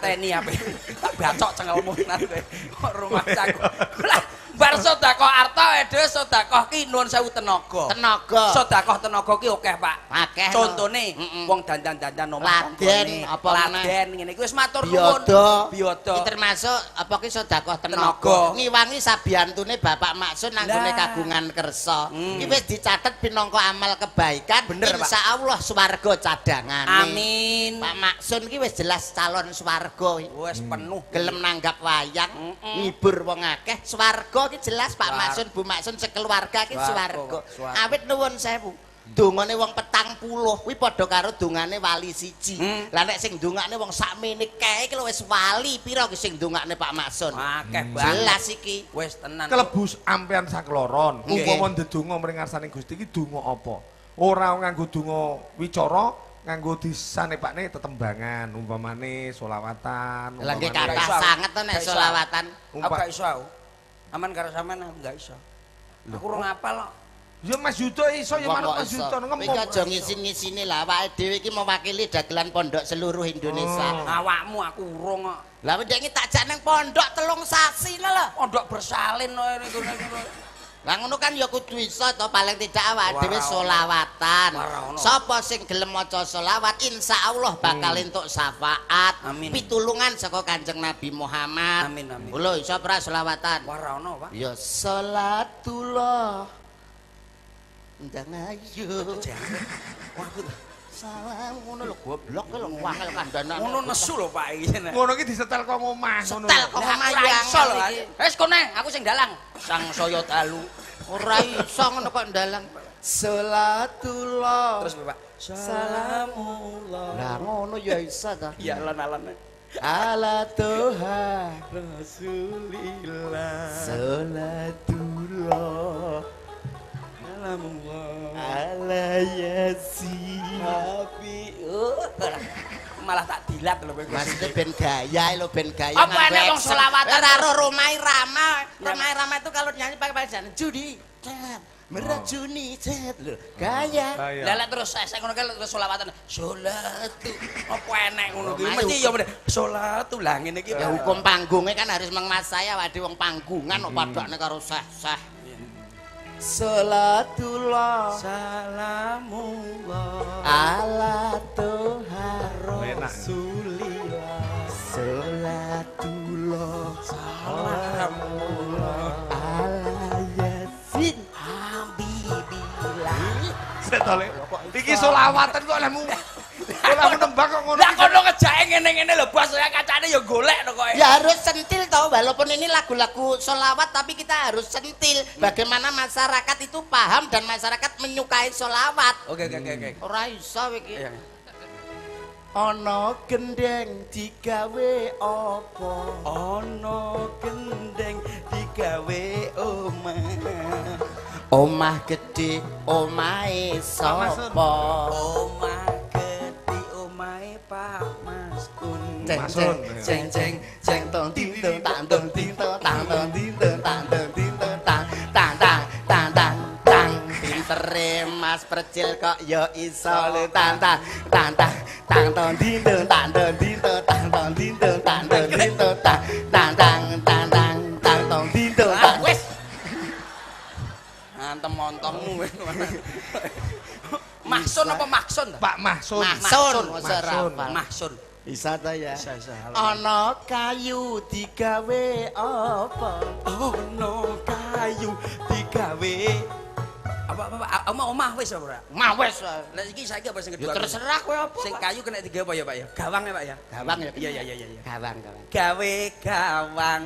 Pateni ape. Tak bacok cengelmu tenan kowe. Kok rumah saku. Lah, bar sedekah arta dhewe sedekah ki nuwun sewu tenaga. Tenaga. Sedekah tenaga ki akeh, Pak. Akeh. Contone wong dandan-dandan omah Laden, apa meneh? Laden ngene iki wis matur nuwun. Biyodo. Biyodo. Iki termasuk apa ki sedekah tenaga. Tenaga. Ngiwangi sabiyantune Bapak Maksun nanggone Lah. Kagungan Kersa. Iki wis dicatet pinangka amal kebaikan. Bener, Pak. Insyaallah swarga cadangane. Amin. Pak Maksun ki wis jelas calon swarga iki. Wis penuh. Gelem nanggap wayang, ngibur wong akeh, swarga ki jelas Pak Maksun, Bu Maksun sekeluarga ki Swarga, swarga. Swarga. Awit nuwun sewu. Dongane wong 40 kuwi padha karo dongane wali siji. Lah nek sing ndongakne wong sakmene kae iki lho wis wali pira ki sing ndongakne Pak Maksun? Akeh banget. Jelas iki. Wis tenan. Kelebu ampean sakloron. Nggih. Umpama ndedonga mring ngarsane Gusti iki donga apa? Ora nganggo donga wicara, nganggo disanepakne tetembangan, umpamane solawatan. Lah nggih umpamane- kathah Gak iso. sanget to nek Gak iso. solawatan. Aku gak iso aku. Aman karo sampean aku gak iso. Aku urung ngapal kok. Ya Mas Yudo iso ya Wong manut kok Mas iso. Yudo Kowe iki ngomong. aja ngisin-ngisini lah awake dhewe iki mewakili dagelan pondok seluruh Indonesia. Oh. Awakmu aku urung kok. Lah wingi tak jak nang pondok 3 sasi lho lho. Pondok bersalin kok niku niku. Lah ngono kan ya kudu iso to paling tidak awake dhewe Wah, ora ono. solawatan. Wah, ora ono. Sapa sing gelem maca solawat insyaallah bakal entuk syafaat. Amin. Pitulungan saka Kanjeng Nabi Muhammad. Amin, amin. Lho iso ora solawatan? Wah, ora ono, Pak. Ya salatullah. Ndang ayo. Wah, aku Salam ngono lho goblok lho wangel kandhanan. ngono nesu lho Pak iki. Ngono iki disetel kok ngomah ngono. Setel kok Lah, omah aku ora yang iso lho. Wis kone, aku sing dalang. Sang saya dalu. Ora iso ngono kok ndalang. Salatullah. Terus Pak. Salamullah. Lah ngono ya iso ta. Iya alon-alon. Ala Tuhan Rasulillah. Salatullah Salamullah. ala Yasin. Nabi. Malah tak dilat lho kowe. Maksudnya ben gaya lho ben gaya. Apa nganggo enek wong action. selawatan Ora ro Rhoma Irama. Rhoma Irama itu kalau nyanyi pakai pakai judi. Cet, meracuni cet lho. Gaya. Lah iya. Lah lek terus saya ngono kae terus selawatan. Salatu. Apa enek ngono kuwi Rhoma mesti ya meneh. Salatu lah ngene iki. Ya hukum panggungnya kan harus menguasai awake wong panggungan kok padakne karo seh-seh. Salatullah Salamullah. ala Tuhan Enak. Rasulillah. Salatullah Salamullah. ala Yasin. Habibillah. Setole. Iki solawatan kok lehmu. Olehmu nembang kok ngono. Lah kono ngejake ngene-ngene lho bos ya kacane ya golek to kok. Ya harus sentil toh, walaupun ini lagu-lagu solawat tapi kita harus sentil. Bagaimana masyarakat itu paham dan masyarakat menyukai solawat. Oke. Ora iso iki. Iya. Ana gendeng digawe apa? Ana gendeng digawe omah. Omah gedhe omahe sapa? Omah gedhe omahe Pak Maskun. Ceng Masun. ceng ceng ceng tong ting tong tang tong ting tong tang tong ting tong tang tong ting tong tang tang tang tang tang tang pintere Mas Percil kok ya iso lho tang tang tang tang tang tong ting tong tang tong ting tong tang tong ting tong tang tong ting tong tang tang tang tang tang tang tong ting tong Ah, tang. wis. Antem montongmu wis. Mahsun apa Maksun? ta? Pak Mahsun. Mahsun, Mahsun. masa Mahsun. Bisa ta ya? Bisa, bisa. Ana kayu digawe apa? Ono kayu digawe apa apa apa omah omah wis apa ora? Mah wis. Lah iki saiki apa sing Ya kedua? terserah kowe apa. Sing kayu kena digawe apa ya, Pak ya? Gawang ya, Pak ya? Gawang ya. Iya. Gawang, gawang. Gawe gawang.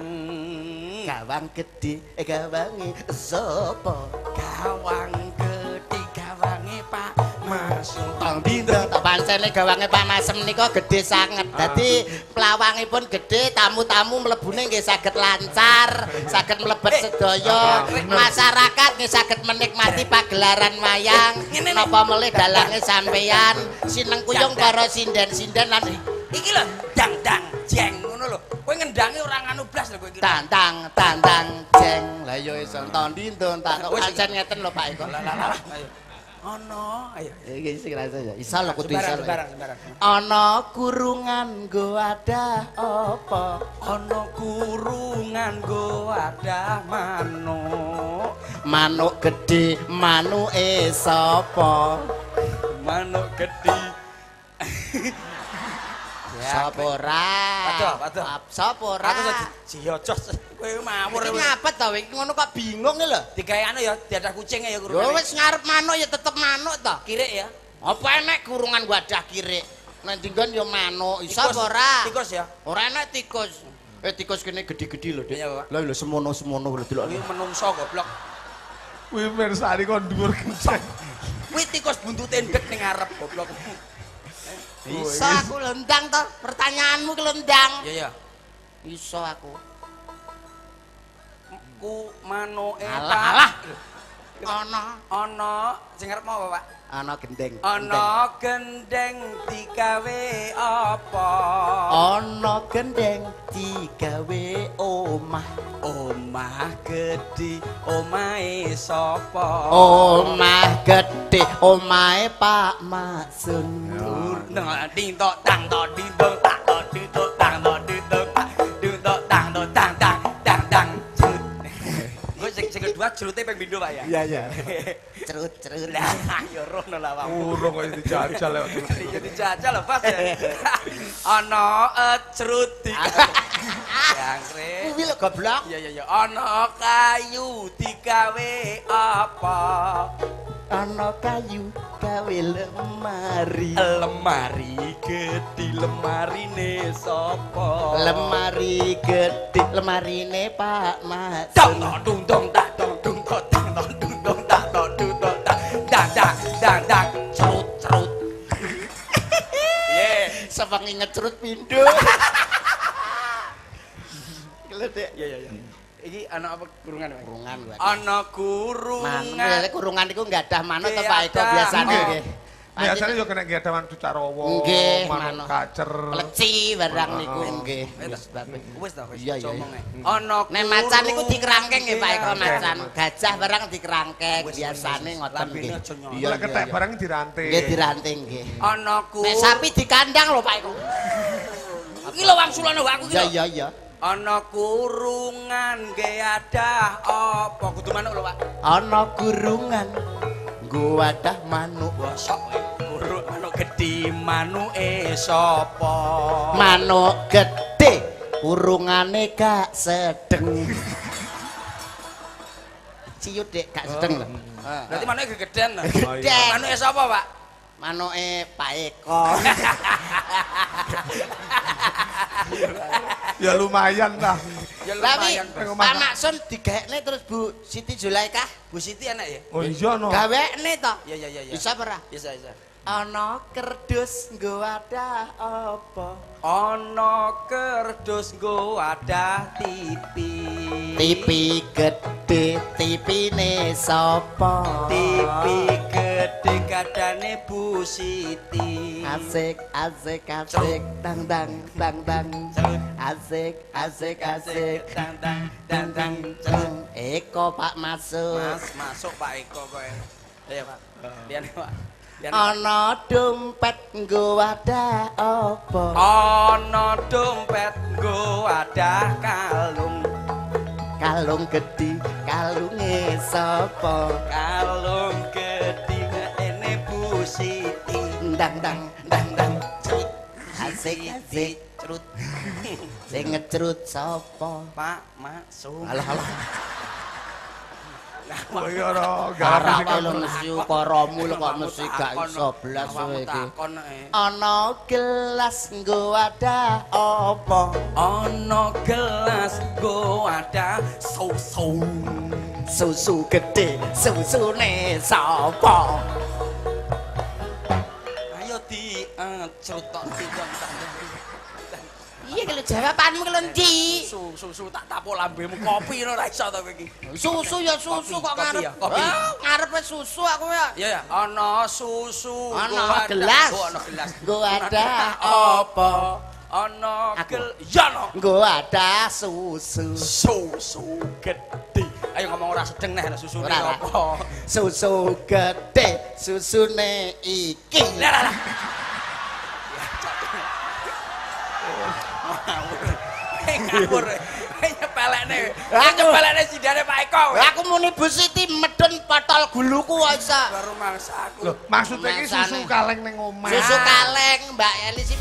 Gawang gedhe, eh gawange sapa? Gawang gedhe gawange Pak Masum. Tong dindeng tak pancene gawange Pak Masem nika gedhe sanget. Dadi plawangipun gedhe, tamu-tamu mlebune nggih saged lancar, saged mlebet sedaya. Masyarakat nggih saged menikmati pagelaran wayang. Ngene nih. Napa melih dalange sampeyan, sinengkuyung para sinden-sinden lan Iki lho, dang dang jeng ngono lho. Kowe ngendangi ora nganu blas lho kowe iki. tantang tantang jeng. Lah ya iso tong dindeng tak Wis. pancen ngeten lho Pak Eko. Lah lah lah. Ayo. Ana, ayo. Iki sing rasa ya. Iso lho kudu iso. Sembarang, Lho. sembarang, sembarang. Ana kurungan nggo wadah apa? Ana kurungan nggo wadah manuk. Manuk gedhe, manuke sapa? Manuk gedhi. Sapa ora? Waduh, waduh. Sapa ora? Aku jiocos kowe mawur Iki kowe. ngapet to iki ngono kok bingung iki lho. Digawe anu ya, diadah kucing ya Yo kurungane. wis ngarep manuk ya tetep manuk to. Kirik ya. Apa enek kurungan wadah kirik? Nek dinggon ya manuk, iso Tikus. apa ora? Tikus ya. Ora enek tikus. Eh tikus kene gedhe-gedhe lho, Dik. Iya, Pak. Lah lho semono-semono lho delok. Kuwi menungso goblok. Kuwi mirsani kon dhuwur kenceng. Kuwi tikus buntute ndek ning ngarep goblok. Iso aku lendang to, pertanyaanmu ki lendang. Iya ya. Iso aku. Ku manuke Alah, Pak. alah. Ana Ana sing ngarep mau apa, Pak? ana gendeng. Ana gendeng digawe apa? Ana gendeng digawe omah. Omah gedhi, omahe sapa? Omah gedhe, omahe Pak Maksun. Nang ding tok tang tok ding dong tak tok ding tok tang tok ding dong tak ding tok tang tok tang tang tang tang cerut. Engko sing sing kedua cerute ping pindho Pak ya. Iya, iya. Cerut cerut. Lah ya rono lah Pak. Urung kok dijajal lewat. Ya dijajal lho Pas ya. Ana cerut di Jangkrik. Kuwi lho goblok. Iya iya iya ana kayu digawe apa? Ana kayu gawe lemari. Lemari gedhi lemarine sapa? Lemari gedhe, lemarine Pak Dong Maksun. dong dung dong tak dong dung dong tang dong dung dong tak dong dung dong tak dang dang dang dang cerut cerut. Ye. Sewengi ngecerut pindho. Lho, Dik. Iya iya iya. Iki ana apa kurungan, Pak? Kurungan lho. Ana Manuk, kurungan. lha kurungan iku nggadah manuk to Pak Eko Nggih, biasane ada. nggih. Biasane yo kena giadawan cucarowo, Nggih, manuk manuk. kacer. Leci barang niku nggih. Wis Wis ta wis Iya, iya, omongnya. Ana Nek macan niku dikerangkeng nggih Pak Eko Iya. macan. Gajah barang dikerangkeng Wis, biasane wis, wis. ngoten Lambene nggih. aja nyolong. Iya, Lek ketek iya. barang diranting. Nggih diranting nggih. Ana ku Nek sapi di kandang lho Pak Eko. Iki lho wangsulane aku iki Iya lho. iya iya. Ana kurungan nggih adah apa kudu manuk lho Pak. Ana kurungan nggo wadah manuk. Bosok kowe. Kurung manuk gedhi manuke sapa? Manuk gedhe kurungane gak sedeng. Ciut Dik, gak sedeng lho. Berarti manuke gegeden lho. Oh, iya. Gedhe. Manuke sapa, Pak? Manuke Pak Eko. Ya lumayan lah. Ya Tapi lumayan. Bos. Pak Maksun digawekne terus Bu Siti Zulaikah. Bu Siti enak ya? Oh iya no. Gawekne to. Iya iya iya iya. Bisa apa ora? Bisa bisa. Ana kerdus nggo wadah apa? Ana kerdus nggo wadah TV. TV gedhe, TV-ne sapa? TV gedhe gadane Bu Siti. Asik, asik, asik, tang tang tang tang. Cerut. Asik, asik, asik. Tang tang tang tang cerut. Eko Pak masuk. Mas masuk Pak Eko kowe. Iya Pak. Liyane Pak. Liyane. Ana dompet nggo wadah apa? Ana dompet nggo wadah kalung. Kalung gedhi, kalunge sapa? Kalung gedhe ene Bu Siti. Ndang ndang ndang ndang. Cerut. Asik, asik. Cerut. Sing ngecrut sapa? Pak masuk. Alah alah. Oh iya no, Ora garap kowe lho mesti ukaramu lho kok mesti gak iso blas kowe iki. Takon eh. Ana gelas nggo wadah apa? Ana gelas nggo wadah susu. Susu gedhe, susune sapa? Ayo di cerut tok didong tak. Iya kalau jawabanmu ki lho ndi? Susu susu tak tapuk lambemu kopi ngono ora iso to kowe iki. Susu ya susu Kopi, kok kopi ngarep. ya, kopi. Ah, ngarepe susu aku ya. Iya ya, ana susu, Ana nggo wadah- gelas. Oh, ana gelas. Nggo wadah apa? Ana Aku. gel ya no. Nggo wadah susu. Susu gedhe. Ayo ngomong ora sedeng neh susune Ora, ora. apa. Susu gede, susune iki. Lah lah lah. Ya, cok. Ngawur. Ngawur. Nyepelekne. Nyepelekne sidane Pak Eko. Aku muni Bu Siti medun potol guluku kok iso. Baru mangsa aku. Lho, maksudnya iki susu Masane. kaleng ning omah. Susu kaleng Mbak Eli sih.